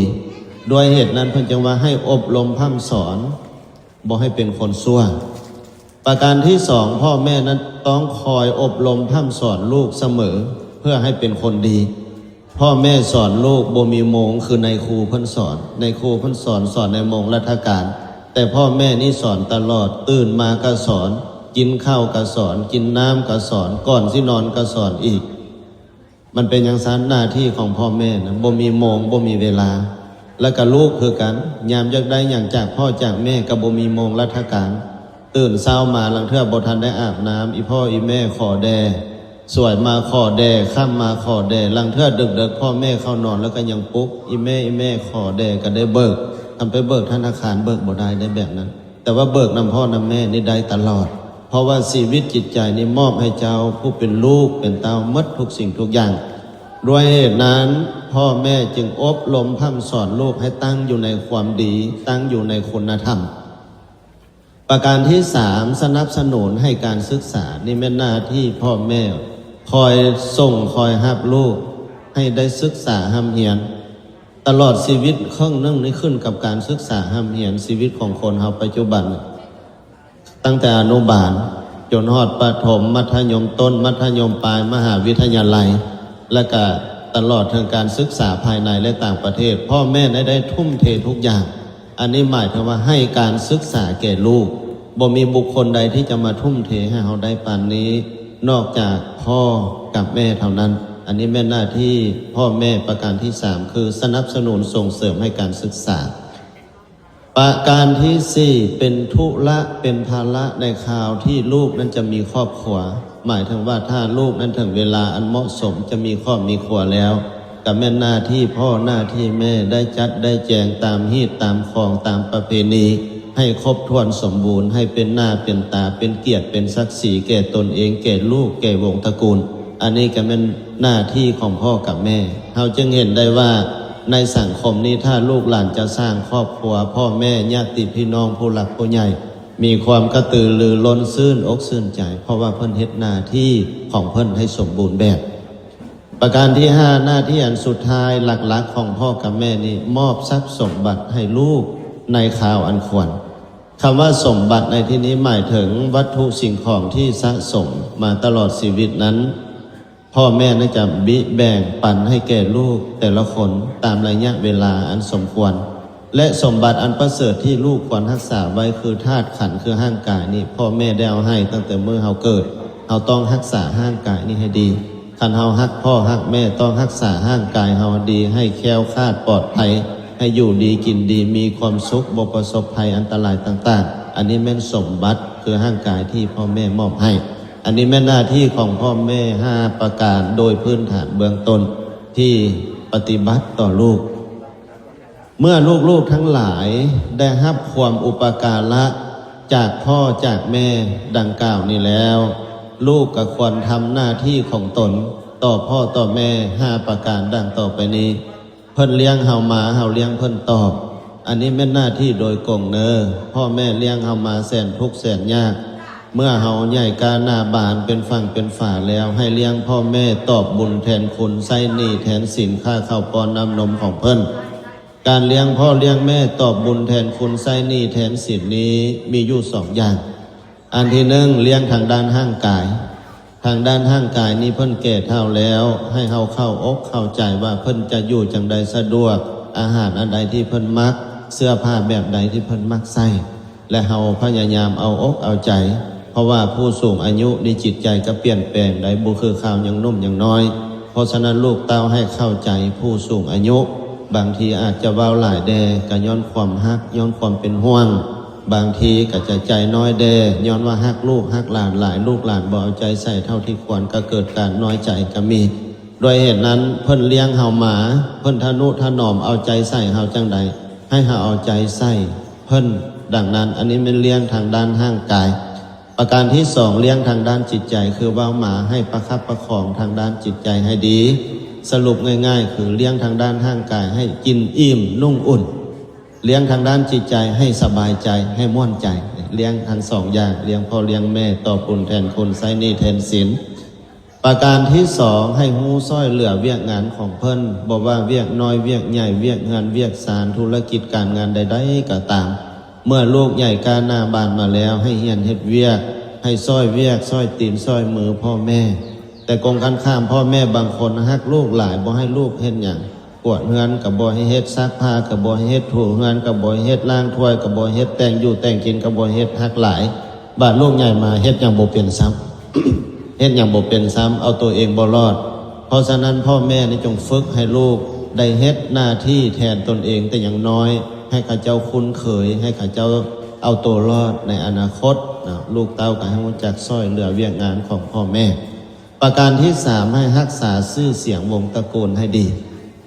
ດ້ວຍເຫດນັ້ນ ເພິ່ນຈຶ່ງວ່າໃຫ້ອົບຮົມພ້ຳສອນ ບໍ່ໃຫ້ເປັນຄົນຊົ່ວ. ປະການທີສອງ ພໍ່ແມ່ນັ້ນຕ້ອງຄອຍອົບຮົມພ້ຳສອນລູກສະເໝີ ເພື່ອໃຫ້ເປັນຄົນດີ. ພໍ່ແມ່ສອນລູກບໍ່ມີໂມງ ຄືນາຍຄູເພິ່ນສອນ. ນາຍຄູເພິ່ນສອນ ສອນໃນໂມງລັດຖະການ, ແຕ່ພໍ່ແມ່ນີ້ສອນຕະຫຼອດ, ຕື່ນມາກໍສອນ, ກິນເຂົ້າກໍສອນ, ກິນນ້ຳກໍສອນ, ກ່ອນຊິນອນກໍສອນອີກ. ມັນເປັນຈັ່ງຊັ້ນ, ໜ້າທີ່ຂອງພໍ່ແມ່ນະ ບໍ່ມີໂມງ ບໍ່ມີເວລາ. ແລ້ວກໍລູກຄືກັນ, ຍາມຢາກໄດ້ຫຍັງຈາກພໍ່ຈາກແມ່ ກໍບໍ່ມີໂມງລັດຖະການ. ຕື່ນເຊົ້າມາ ລາງເທື່ອບໍ່ທັນໄດ້ອາບນ້ຳ, ອີພໍ່ອີແມ່ຂໍແດ່, ສວຍມາຂໍແດ່, ຄ່ຳມາຂໍແດ່. ລາງເທື່ອເດິກໆ ພໍ່ແມ່ເຂົ້ານອນແລ້ວກໍຍັງປຸກ, ອີແມ່ ອີແມ່ຂໍແດ່ ກໍໄດ້ເບີກ. ຄັນໄປເບີກທະນາຄານ ເບີກບໍ່ໄດ້ເດ້ແບບນັ້ນ. ແຕ່ວ່າເບີກນຳພໍ່ນຳແມ່ນີ້ໄດ້ຕະຫຼອດ, ເພາະວ່າຊີວິດຈິດໃຈນີ້ມອບໃຫ້ເຈົ້າຜູ້ເປັນລູກເປັນເຕົ້າໝົດທຸກສິ່ງທຸກຢ່າງ. ດ້ວຍເຫດນັ້ນ, ພໍ່ແມ່ຈຶ່ງອົບຮົມພ້ຳສອນລູກໃຫ້ຕັ້ງຢູ່ໃນຄວາມດີ, ຕັ້ງຢູ່ໃນຄຸນນະທຳ. ປະການທີສາມ ສະໜັບສະໜູນໃຫ້ການສຶກສາ. ນີ້ແມ່ນໜ້າທີ່ພໍ່ແມ່ ຄອຍສົ່ງຄອຍຮັບລູກໃຫ້ໄດ້ສຶກສາຮ່ຳຮຽນ. ຕະຫຼອດຊີວິດເຄິ່ງໜຶ່ງນີ້ຂຶ້ນກັບການສຶກສາຮ່ຳຮຽນ. ຊີວິດຂອງຄົນເຮົາປັດຈຸບັນ ຕັ້ງແຕ່ອະນຸບານຈົນຮອດປະຖົມ, ມັດທະຍົມຕົ້ນ, ມັດທະຍົມປາຍ, ມະຫາວິທະຍາໄລ ແລະກະຕະຫຼອດເຖິງການສຶກສາພາຍໃນ ແລະ ຕ່າງປະເທດ, ພໍ່ແມ່ໄດ້ ໄດ້ທຸ່ມເທທຸກຢ່າງ. ອັນນີ້ໝາຍເຖິງວ່າໃຫ້ການສຶກສາແກ່ລູກ. ບໍ່ມີບຸກຄົນໃດທີ່ຈະມາທຸ່ມເທໃຫ້ເຮົາໄດ້ປານນີ້ ນອກຈາກພໍ່ກັບແມ່ເທົ່ານັ້ນ. ອັນນີ້ແມ່ນໜ້າທີ່ພໍ່ແມ່ປະການທີສາມ ຄືສະໜັບສະໜູນສົ່ງເສີມໃຫ້ການສຶກສາ. ປະການທີສີ່ ເປັນທຸລະ ເປັນພາລະໃນຄາວທີ່ລູກນັ້ນຈະມີຄອບຄົວ. ໝາຍເຖິງວ່າຖ້າລູກນັ້ນເຖິງເວລາອັນເໝາະສົມຈະມີຄອບມີຄົວແລ້ວ, ກໍແມ່ນໜ້າທີ່ພໍ່ໜ້າທີ່ແມ່ໄດ້ຈັດໄດ້ແຈງຕາມຮີດຕາມຄອງຕາມປະເພນີ ໃຫ້ຄົບຖ້ວນສົມບູນ, ໃຫ້ເປັນໜ້າເປັນຕາ ເປັນກຽດເປັນສັກສີແກ່ຕົນເອງ, ແກ່ລູກ, ແກ່ວົງຕະກູນ. ອັນນີ້ກໍແມ່ນໜ້າທີ່ຂອງພໍ່ກັບແມ່. ເຮົາຈຶ່ງເຫັນໄດ້ວ່າໃນສັງຄົມນີ້ ຖ້າລູກຫຼານຈະສ້າງຄອບຄົວ, ພໍ່ແມ່, ຍາດຕິພີ່ນ້ອງ, ຜູ້ຫຼັກຜູ້ໃຫຍ່ ມີຄວາມກະຕືລືລົ້ນ, ຊື່ນອົກຊື່ນໃຈ, ເພາະວ່າເພິ່ນເຮັດໜ້າທີ່ຂອງເພິ່ນໃຫ້ສົມບູນແບບ. ປະການທີຫ້າ ໜ້າທີ່ອັນສຸດທ້າຍຫຼັກໆຂອງພໍ່ກັບແມ່ນີ້ ມອບຊັບສົມບັດໃຫ້ລູກໃນຄາວອັນຄວນ. ຄຳວ່າສົມບັດໃນທີ່ນີ້ໝາຍເຖິງວັດຖຸສິ່ງຂອງທີ່ສະສົມມາຕະຫຼອດຊີວິດນັ້ນ, ພໍ່ແມ່ນັ້ນຈະບິແບ່ງປັນໃຫ້ແກ່ລູກແຕ່ລະຄົນຕາມໄລຍະເວລາອັນສົມຄວນ. ແລະ ສົມບັດອັນປະເສີດທີ່ລູກຄວນຮັກສາໄວ້ຄືທາດຂັນ ຄືຮ່າງກາຍນີ້, ພໍ່ແມ່ໄດ້ເອົາໃຫ້ຕັ້ງແຕ່ມື້ເຮົາເກີດ. ເຮົາຕ້ອງຮັກສາຮ່າງກາຍນີ້ໃຫ້ດີ. ຄັນເຮົາຮັກພໍ່ຮັກແມ່, ຕ້ອງຮັກສາຮ່າງກາຍເຮົາໃຫ້ດີ, ໃຫ້ແຄ້ວຄາດປອດໄພ, ໃຫ້ຢູ່ດີກິນດີ, ມີຄວາມສຸກ, ບໍ່ປະສົບໄພອັນຕະລາຍຕ່າງໆ. ອັນນີ້ແມ່ນສົມບັດ ຄືຮ່າງກາຍທີ່ພໍ່ແມ່ມອບໃຫ້. ອັນນີ້ແມ່ນໜ້າທີ່ຂອງພໍ່ແມ່ຫ້າປະການໂດຍພື້ນຖານເບື້ອງຕົ້ນທີ່ປະຕິບັດຕໍ່ລູກ. ເມື່ອລູກໆທັງຫຼາຍໄດ້ຮັບຄວາມອຸປະກາລະຈາກພໍ່ຈາກແມ່ດັ່ງກ່າວນີ້ແລ້ວ, ລູກກໍຄວນທຳໜ້າທີ່ຂອງຕົນຕໍ່ພໍ່ຕໍ່ແມ່ຫ້າປະການດັ່ງຕໍ່ໄປນີ້. ເພິ່ນລ້ຽງເຮົາມາ, ເຮົາລ້ຽງເພິ່ນຕອບ. ອັນນີ້ແມ່ນໜ້າທີ່ໂດຍກົງເນີ. ພໍ່ແມ່ລ້ຽງເຮົາມາແສນທຸກແສນຍາກ. ເມື່ອເຮົາໃຫຍ່ກ້າໜ້າບານເປັນຝັ່ງເປັນຝາແລ້ວ, ໃຫ້ລ້ຽງພໍ່ແມ່ຕອບບຸນແທນຄຸນ, ໃຊ້ໜີ້ແທນສິນ, ຄ່າເຂົ້າປ້ອນນ້ຳນົມຂອງເພິ່ນ. ການລ້ຽງພໍ່ລ້ຽງແມ່ຕອບບຸນແທນຄຸນ, ໃຊ້ໜີ້ແທນສິນນີ້ມີຢູ່ສອງຢ່າງ. ອັນທີໜຶ່ງ, ລ້ຽງທາງດ້ານຮ່າງກາຍ. ທາງດ້ານຮ່າງກາຍນີ້ເພິ່ນແກ່ເຖົ້າແລ້ວ, ໃຫ້ເຮົາເຂົ້າອົກເຂົ້າໃຈວ່າເພິ່ນຈະຢູ່ຈັ່ງໃດສະດວກ, ອາຫານອັນໃດທີ່ເພິ່ນມັກ, ເສື້ອຜ້າແບບໃດທີ່ເພິ່ນມັກໃສ່ ແລະ ເຮົາພະຍາຍາມເອົາອົກເອົາໃຈ ເພາະວ່າຜູ້ສູງອາຍຸນີ້ຈິດໃຈກໍປ່ຽນແປງໄດ້ ບໍ່ຄືຄາວຍັງໜຸ່ມຍັງນ້ອຍ. ເພາະສະນັ້ນລູກເຕົ້າໃຫ້ເຂົ້າໃຈຜູ້ສູງອາຍຸ ບາງທີອາດຈະເວົ້າຫຼາຍແດ່ ກໍຍ້ອນຄວາມຮັກ ຍ້ອນຄວາມເປັນຫ່ວງ, ບາງທີກໍຈະໃຈນ້ອຍແດ່ ຍ້ອນວ່າຮັກລູກຮັກຫຼານຫຼາຍ ລູກຫຼານບໍ່ເອົາໃຈໃສ່ເທົ່າທີ່ຄວນ ກໍເກີດການນ້ອຍໃຈກໍມີ. ດ້ວຍເຫດນັ້ນ ເພິ່ນລ້ຽງເຮົາມາ ເພິ່ນທະນຸຖະໜອມເອົາໃຈໃສ່ເຮົາຈັ່ງໃດ ໃຫ້ເຮົາເອົາໃຈໃສ່ເພິ່ນ. ດັ່ງນັ້ນ ອັນນີ້ແມ່ນລ້ຽງທາງດ້ານຮ່າງກາຍ. ປະການທີສອງ ລ້ຽງທາງດ້ານຈິດໃຈ ຄືເວົ້າມາໃຫ້ປະຄັບປະຄອງທາງດ້ານຈິດໃຈໃຫ້ດີ. ສະຫຼຸບງ່າຍໆ ຄືລ້ຽງທາງດ້ານຮ່າງກາຍໃຫ້ກິນອີ່ມນຸ່ງອຸ່ນ, ລ້ຽງທາງດ້ານຈິດໃຈໃຫ້ສະບາຍໃຈ ໃຫ້ມ່ວນໃຈ. ລ້ຽງທັງສອງຢ່າງ ລ້ຽງພໍ່ລ້ຽງແມ່ ຕອບບຸນແທນຄຸນ ໃຊ້ໜີ້ແທນສິນ. ປະການທີສອງ ໃຫ້ຮູ້ຊ່ອຍເຫຼືອວຽກງານຂອງເພິ່ນ ບໍ່ວ່າວຽກນ້ອຍວຽກໃຫຍ່ ວຽກເຮືອນວຽກຊານ ທຸລະກິດການງານໃດໆກໍຕາມ. ເມື່ອລູກໃຫຍ່ກ້າໜ້າບານມາແລ້ວ ໃຫ້ຮຽນເຮັດວຽກ ໃຫ້ຊ່ອຍວຽກ ຊ່ອຍຕີນ ຊ່ອຍມືພໍ່ແມ່. ແຕ່ກົງກັນຂ້າມ ພໍ່ແມ່ບາງຄົນຮັກລູກຫຼາຍ ບໍ່ໃຫ້ລູກເຮັດຫຍັງ. ກວາດເຮືອນກໍບໍ່ໃຫ້ເຮັດ, ຊັກຜ້າກໍບໍ່ໃຫ້ເຮັດ, ຖູເຮືອນກໍບໍ່ໃຫ້ເຮັດ, ລ້າງຖ້ວຍກໍບໍ່ເຮັດ, ແຕ່ງຢູ່ແຕ່ງກິນກໍບໍ່ເຮັດ, ຮັກຫຼາຍ. ບາດລູກໃຫຍ່ມາເຮັດຫຍັງບໍ່ເປັນຊ້ຳ, ເຮັດຫຍັງບໍ່ເປັນຊ້ຳ, ເອົາຕົວເອງບໍ່ລອດ. ເພາະສະນັ້ນ ພໍ່ແມ່ນີ້ຈົ່ງຝຶກໃຫ້ລູກໄດ້ເຮັດໜ້າທີ່ແທນຕົນເອງແຕ່ຍັງນ້ອຍ, ໃຫ້ເຂົາເຈົ້າຄຸ້ນເຄີຍ, ໃຫ້ເຂົາເຈົ້າເອົາຕົວລອດໃນອະນາຄົດເນາະ. ລູກເຕົ້າກໍໃຫ້ຮູ້ຈັກຊ່ອຍເຫຼືອວຽກງານຂອງພໍ່ແມ່. ປະການທີສາມ ໃຫ້ຮັກສາຊື່ສຽງວົງຕະກູນໃຫ້ດີ.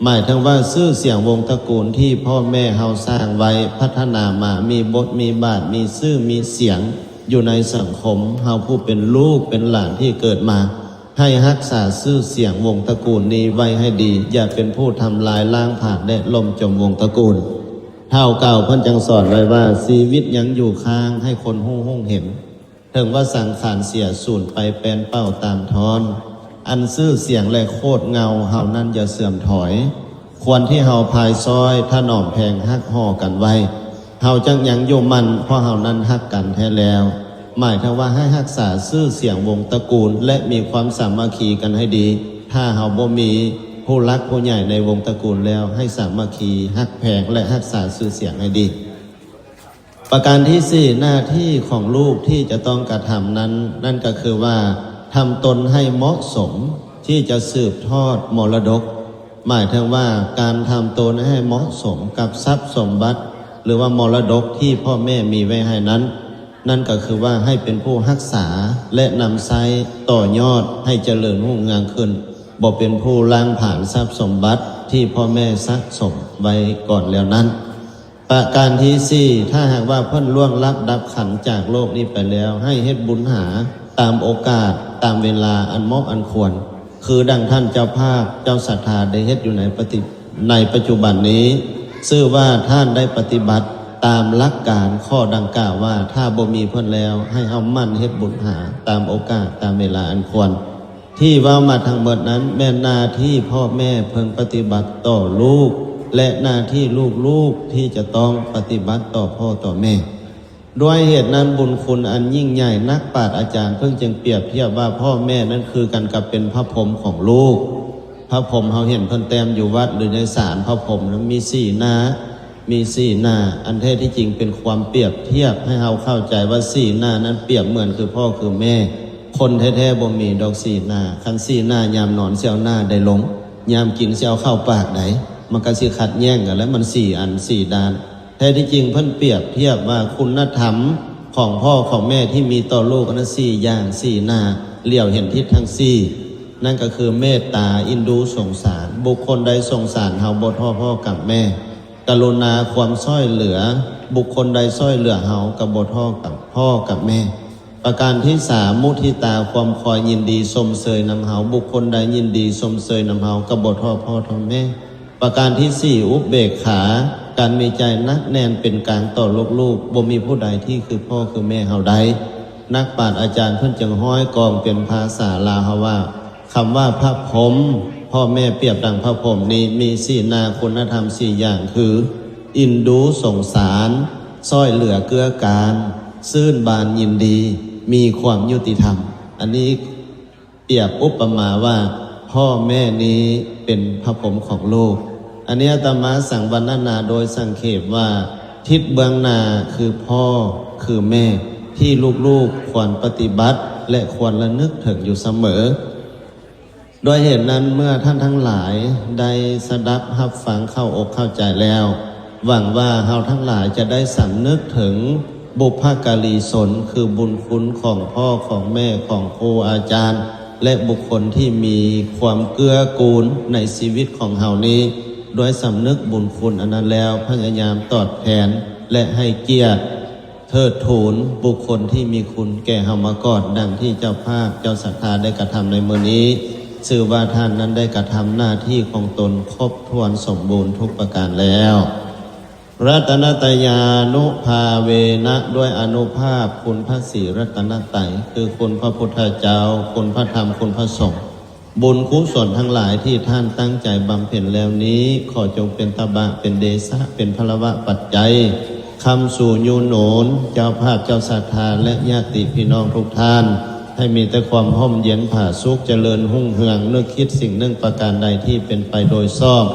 ໝາຍເຖິງວ່າຊື່ສຽງວົງຕະກູນທີ່ພໍ່ແມ່ເຮົາສ້າງໄວ້ ພັດທະນາມາ ມີບົດມີບາດ ມີຊື່ມີສຽງຢູ່ໃນສັງຄົມ, ເຮົາຜູ້ເປັນລູກເປັນຫຼານທີ່ເກີດມາ ໃຫ້ຮັກສາຊື່ສຽງວົງຕະກູນນີ້ໄວ້ໃຫ້ດີ, ຢ່າເປັນຜູ້ທຳລາຍລ້າງຜານ ແລະ ລົ້ມຈົມວົງຕະກູນ. ທ້າວເກົ່າເພິ່ນຈັ່ງສອນໄວ້ວ່າ ຊີວິດຍັງຢູ່ຄ້າງໃຫ້ຄົນຮູ້ຮຸ່ງເຫັນ. ເຖິງວ່າສັງຂານເສຍສູນໄປແປນເປົ່າຕາມທອນ, ອັນຊື່ສຽງ ແລະ ໂຄດເງົາເຮົານັ້ນຢ່າເສື່ອມຖອຍ. ຄວນທີ່ເຮົາພາຍຊ່ອຍຖະໜອມແພງຮັກຫໍ່ກັນໄວ້, ເຮົາຈັກຍັງຢູ່ໝັ້ນ ເພາະເຮົານັ້ນຮັກກັນແທ້ແລ້ວ. ໝາຍເຖິງວ່າໃຫ້ຮັກສາຊື່ສຽງວົງຕະກູນ ແລະ ມີຄວາມສາມັກຄີກັນໃຫ້ດີ. ຖ້າເຮົາບໍ່ມີຜູ້ຫຼັກຜູ້ໃຫຍ່ໃນວົງຕະກູນແລ້ວ, ໃຫ້ສາມັກຄີ, ຮັກແພງ ແລະ ຮັກສາຊື່ສຽງໃຫ້ດີ. ປະການທີສີ່ ໜ້າທີ່ຂອງລູກທີ່ຈະຕ້ອງກະທຳນັ້ນ, ນັ້ນກໍຄືວ່າ ທຳຕົນໃຫ້ເໝາະສົມທີ່ຈະສືບທອດມໍລະດົກ. ໝາຍເຖິງວ່າ ການທຳຕົນໃຫ້ເໝາະສົມກັບຊັບສົມບັດ ຫຼືວ່າມໍລະດົກທີ່ພໍ່ແມ່ມີໄວ້ໃຫ້ນັ້ນ, ນັ້ນກໍຄືວ່າ ໃຫ້ເປັນຜູ້ຮັກສາ ແລະ ນຳໃຊ້ຕໍ່ຍອດໃຫ້ຈະເລີນຮຸ່ງເຮືອງຂຶ້ນ, ບໍ່ເປັນຜູ້ລ້າງຜານຊັບສົມບັດທີ່ພໍ່ແມ່ສະສົມໄວ້ກ່ອນແລ້ວນັ້ນ. ປະການທີສີ່ ຖ້າຫາກວ່າເພິ່ນລ່ວງລັບດັບຂັນຈາກໂລກນີ້ໄປແລ້ວ, ໃຫ້ເຮັດບຸນຫາຕາມໂອກາດ, ຕາມເວລາອັນເໝາະອັນຄວນ, ຄືດັ່ງທ່ານເຈົ້າພາບເຈົ້າສັດທາໄດ້ເຮັດຢູ່ໃນປະຕິ ໃນປັດຈຸບັນນີ້, ຊື່ວ່າທ່ານໄດ້ປະຕິບັດຕາມຫຼັກການຂໍ້ດັ່ງກ່າວວ່າ ຖ້າບໍ່ມີເພິ່ນແລ້ວ, ໃຫ້ເຮົາໝັ່ນເຮັດບຸນຫາຕາມໂອກາດ, ຕາມເວລາອັນຄວນ. ທີ່ເວົ້າມາທັງໝົດນັ້ນ ແມ່ນໜ້າທີ່ພໍ່ແມ່ເພິ່ນປະຕິບັດຕໍ່ລູກ ແລະ ໜ້າທີ່ລູກໆທີ່ຈະຕ້ອງປະຕິບັດຕໍ່ພໍ່ຕໍ່ແມ່. ດ້ວຍເຫດນັ້ນ ບຸນຄຸນອັນຍິ່ງໃຫຍ່ ນັກປາດອາຈານເພິ່ນຈຶ່ງປຽບທຽບວ່າ ພໍ່ແມ່ນັ້ນຄືກັນກັບເປັນພະພົມຂອງລູກ. ພະພົມເຮົາເຫັນເພິ່ນແຕ້ມຢູ່ວັດ ຫຼື ໃນສານພະພົມນັ້ນມີສີ່ໜ້າ, ມີສີ່ໜ້າ. ອັນແທ້ທີ່ຈິງເປັນຄວາມປຽບທຽບໃຫ້ເຮົາເຂົ້າໃຈວ່າ ສີ່ໜ້ານັ້ນປຽບເໝືອນຄືພໍ່ຄືແມ່. ຄົນແທ້ໆບໍ່ມີດອກສີ່ໜ້າ. ຄັນສີ່ໜ້າ ຍາມນອນຊິເອົາໜ້າໃດລົງ? ຍາມກິນຊິເອົາເຂົ້າປາກໃດ? ມັນກໍຊິຂັດແຍ່ງກັນແຫຼະ, ມັນສີ່ອັນ ສີ່ດ້ານ. ແທ້ທີ່ຈິງເພິ່ນປຽບທຽບວ່າຄຸນນະທຳຂອງພໍ່ຂອງແມ່ທີ່ມີຕໍ່ລູກ ອັນນັ້ນສີ່ຢ່າງ ສີ່ໜ້າ ຫຼຽວເຫັນທິດທັງສີ່, ນັ້ນກໍຄືເມດຕາ, ອິນດູ, ສົງສານ. ບຸກຄົນໃດສົງສານເຮົາບໍ່ທໍ້ພໍ່ກັບແມ່. ກະລຸນາ, ຄວາມຊ່ອຍເຫຼືອ, ບຸກຄົນໃດຊ່ອຍເຫຼືອເຮົາກໍບໍ່ທໍ້ກັບພໍ່ກັບແມ່. ປະການທີສາມ ມຸທິຕາ, ຄວາມຄອຍຍິນດີຊົມເຊີຍນຳເຮົາ, ບຸກຄົນໃດຍິນດີຊົມເຊີຍນຳເຮົາກໍບໍ່ທໍ້ພໍ່ທໍ້ແມ່. ປະການທີສີ່ ອຸເບກຂາ, ການມີໃຈໜັກແໜ້ນເປັນກາງຕໍ່ລູກໆ, ບໍ່ມີຜູ້ໃດທີ່ຄືພໍ່ຄືແມ່ເຮົາໄດ້. ນັກປາດອາຈານເພິ່ນຈຶ່ງຮ້ອຍກອງເປັນພາສາລາວເຮົາວ່າ ຄຳວ່າພະພົມ, ພໍ່ແມ່ປຽບດັ່ງພະພົມນີ້ ມີສີ່ໜ້າຄຸນນະທຳສີ່ຢ່າງ ຄື ອິນດູສົງສານ, ຊ່ອຍເຫຼືອເກື້ອການ, ຊື່ນບານຍິນດີ, ມີຄວາມຍຸຕິທຳ. ອັນນີ້ປຽບອຸປະມາວ່າ ພໍ່ແມ່ນີ້ເປັນພະພົມຂອງລູກ. ອັນນີ້ອາດຕະມາສັງວັນນະນາໂດຍສັງເຂບວ່າ ທິດເບື້ອງໜ້າຄືພໍ່ ຄືແມ່ ທີ່ລູກໆຄວນປະຕິບັດ ແລະ ຄວນລະນຶກເຖິງຢູ່ສະເໝີ. ດ້ວຍເຫດນັ້ນ ເມື່ອທ່ານທັງຫຼາຍໄດ້ສະດັບຮັບຟັງເຂົ້າອົກເຂົ້າໃຈແລ້ວ, ຫວັງວ່າເຮົາທັງຫຼາຍຈະໄດ້ສຳນຶກເຖິງບຸບພະກາລີຊົນ ຄືບຸນຄຸນຂອງພໍ່ ຂອງແມ່ ຂອງຄູອາຈານ ແລະ ບຸກຄົນທີ່ມີຄວາມເກື້ອກູນໃນຊີວິດຂອງເຮົານີ້ ດ້ວຍສຳນຶກບຸນຄຸນອັນນັ້ນແລ້ວ ພະຍາຍາມຕອບແທນ ແລະ ໃຫ້ກຽດ ເທີດທູນບຸກຄົນທີ່ມີຄຸນແກ່ເຮົາມາກ່ອນ ດັ່ງທີ່ເຈົ້າພາບເຈົ້າສັດທາໄດ້ກະທຳໃນມື້ນີ້ ຊື່ວ່າທ່ານນັ້ນໄດ້ກະທຳໜ້າທີ່ຂອງຕົນຄົບຖ້ວນສົມບູນທຸກປະການແລ້ວ. ລັດຕະນະຕະຍານຸພາເວນະ ດ້ວຍອານຸພາບຄຸນພະສີລັດຕະນະໄຕ ຄືຄຸນພະພຸດທະເຈົ້າ, ຄຸນພະທຳ, ຄຸນພະສົງ, ບຸນກຸສົນທັງຫຼາຍທີ່ທ່ານຕັ້ງໃຈບຳເພັນແລ້ວນີ້ ຂໍຈົ່ງເປັນຕະບະ ເປັນເດຊະ ເປັນພະລະວະປັດໄຈ ຄ້ຳຊູຍູນໜູນເຈົ້າພາບເຈົ້າສັດທາ ແລະ ຍາດຕິພີ່ນ້ອງທຸກທ່ານ ໃຫ້ມີແຕ່ຄວາມຮົ່ມເຢັນຜາສຸກ ຈະເລີນຮຸ່ງເຮືອງ, ນຶກຄິດສິ່ງໜຶ່ງປະການໃດທີ່ເປັນໄປໂດຍຊອບ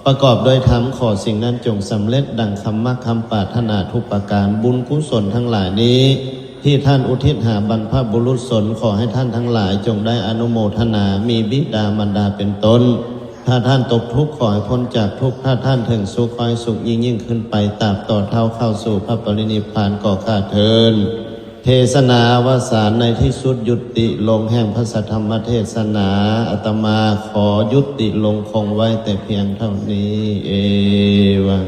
ປະກອບດ້ວຍທຳ ຂໍສິ່ງນັ້ນຈົ່ງສຳເລັດດັ່ງຄຳມັກຄຳປາດຖະໜາທຸກປະການ. ບຸນກຸສົນທັງຫຼາຍນີ້ ທີ່ທ່ານອຸທິດຫາບັນພະບຸລຸດຊົນ ຂໍໃຫ້ທ່ານທັງຫຼາຍຈົ່ງໄດ້ອະນຸໂມທະນາ ມີບິດາມານດາເປັນຕົ້ນ. ຖ້າທ່ານຕົກທຸກ ຂໍໃຫ້ພົ້ນຈາກທຸກ, ຖ້າທ່ານເຖິງສຸກ ຂໍໃຫ້ສຸກຍິ່ງໆຂຶ້ນໄປ ຕາບຕໍ່ເທົ່າເຂົ້າສູ່ພະປະລິນິບພານກໍຂ້າເທີນ. ເທສະນາອະວະສານໃນທີ່ສຸດຍຸຕິລົງ ແຫ່ງພະສະທຳມະເທສະນາ ອາດຕະມາຂໍຍຸຕິລົງຄົງໄວ້ແຕ່ພຽງເທົ່ານີ້. ເອວັງ.